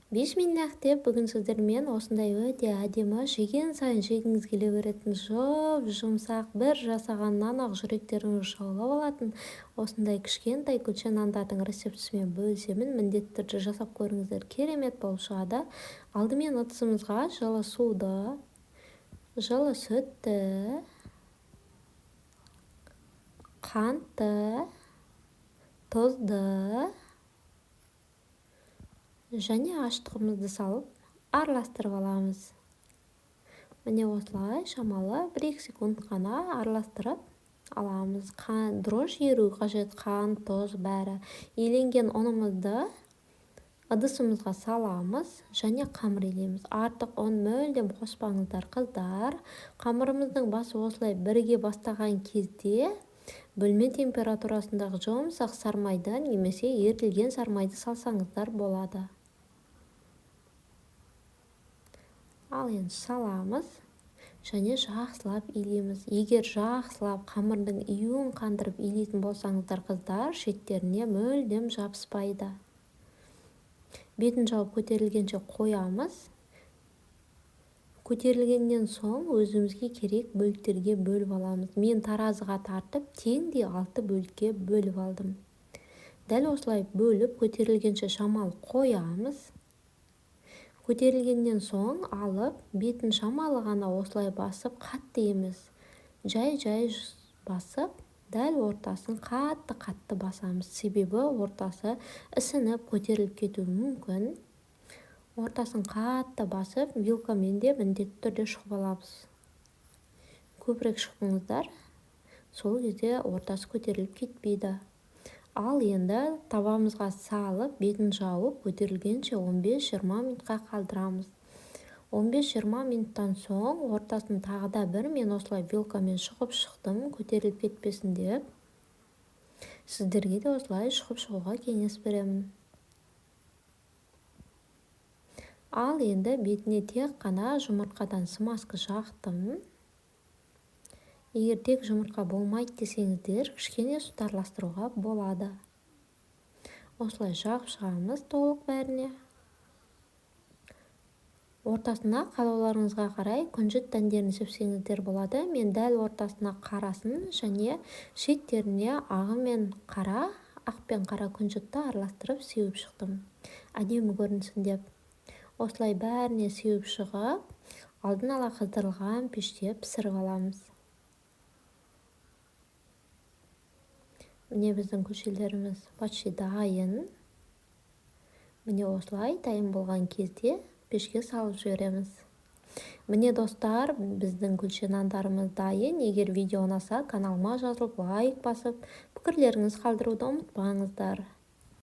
Бишмиллах деп бүгін сіздермен осындай өте әдемі, жеген сайын жегіңіз келе беретін, жұп-жұмсақ, бір жасағаннан-ақ жүректеріңіз жаулап алатын осындай кішкентай күлше нандардың рецептісімен бөлісемін. Міндетті түрде жасап көріңіздер, керемет болып шығады. Алдымен ыдысымызға жылы суды, жылы сүтті, қантты, тұзды және ашытқымызды салып араластырып аламыз. Міне осылай шамалы 1-2 секунд қана араластырып аламыз. Дрожь еру қажет, қант, тұз бәрі. Еленген ұнымызды ыдысымызға саламыз және қамыр илейміз. Артық ұн мүлдем қоспаңыздар, қыздар. Қамырымыздың басы осылай бірге бастаған кезде бөлме температурасындағы жұмсақ сармайды немесе ерітілген сармайды салсаңыздар болады. Ал енді саламыз және жақсылап илейміз. Егер жақсылап қамырдың июін қандырып илейтін болсаңыздар, қыздар, шеттеріне мүлдем жабыспайды. Бетін жауып көтерілгенше қоямыз. Көтерілгеннен соң өзімізге керек бөліктерге бөліп аламыз. Мен таразыға тартып теңдей 6 бөлікке бөліп алдым. Дәл осылай бөліп көтерілгенше шамалы қоямыз. Көтерілгеннен соң алып, бетін шамалы ғана осылай басып, қатты емес, жай-жай басып, дәл ортасын қатты-қатты басамыз. Себебі ортасы ісініп көтеріліп кетуі мүмкін. Ортасын қатты басып, вилкамен де міндетті түрде шұқып аламыз. Көбірек шұқыңыздар, сол кезде ортасы көтеріліп кетпейді. Ал енді табамызға салып, бетін жауып, көтерілгенше 15-20 минутқа қалдырамыз. 15-20 минуттан соң ортасын тағы да бір мен осылай вилкамен шұқып шықтым, көтеріліп кетпесін деп. Сіздерге де осылай шұқып шығуға кеңес беремін. Ал енді бетіне тек қана жұмыртқадан смазка жақтым. Егер тек жұмыртқа болмайды десеңіздер, кішкене сүт араластыруға болады. Осылай жағып шығамыз толық бәріне. Ортасына қалауларыңызға қарай күнжіт дәндерін сепсеңіздер болады. Мен дәл ортасына қарасын және шеттеріне ағы мен қара, ақ пен қара күнжітті араластырып сеуіп шықтым. Әдемі көрінсін деп. Осылай бәріне сеуіп шығып, алдын ала қыздырылған пеште пісіріп аламыз. Міне біздің күлшелеріміз почти дайын. Міне осылай дайын болған кезде пешке салып жібереміз. Міне достар, біздің күлше нандарымыз дайын. Егер видео ұнаса, каналыма жазылып, лайк басып, пікірлеріңізді қалдыруды ұмытпаңыздар.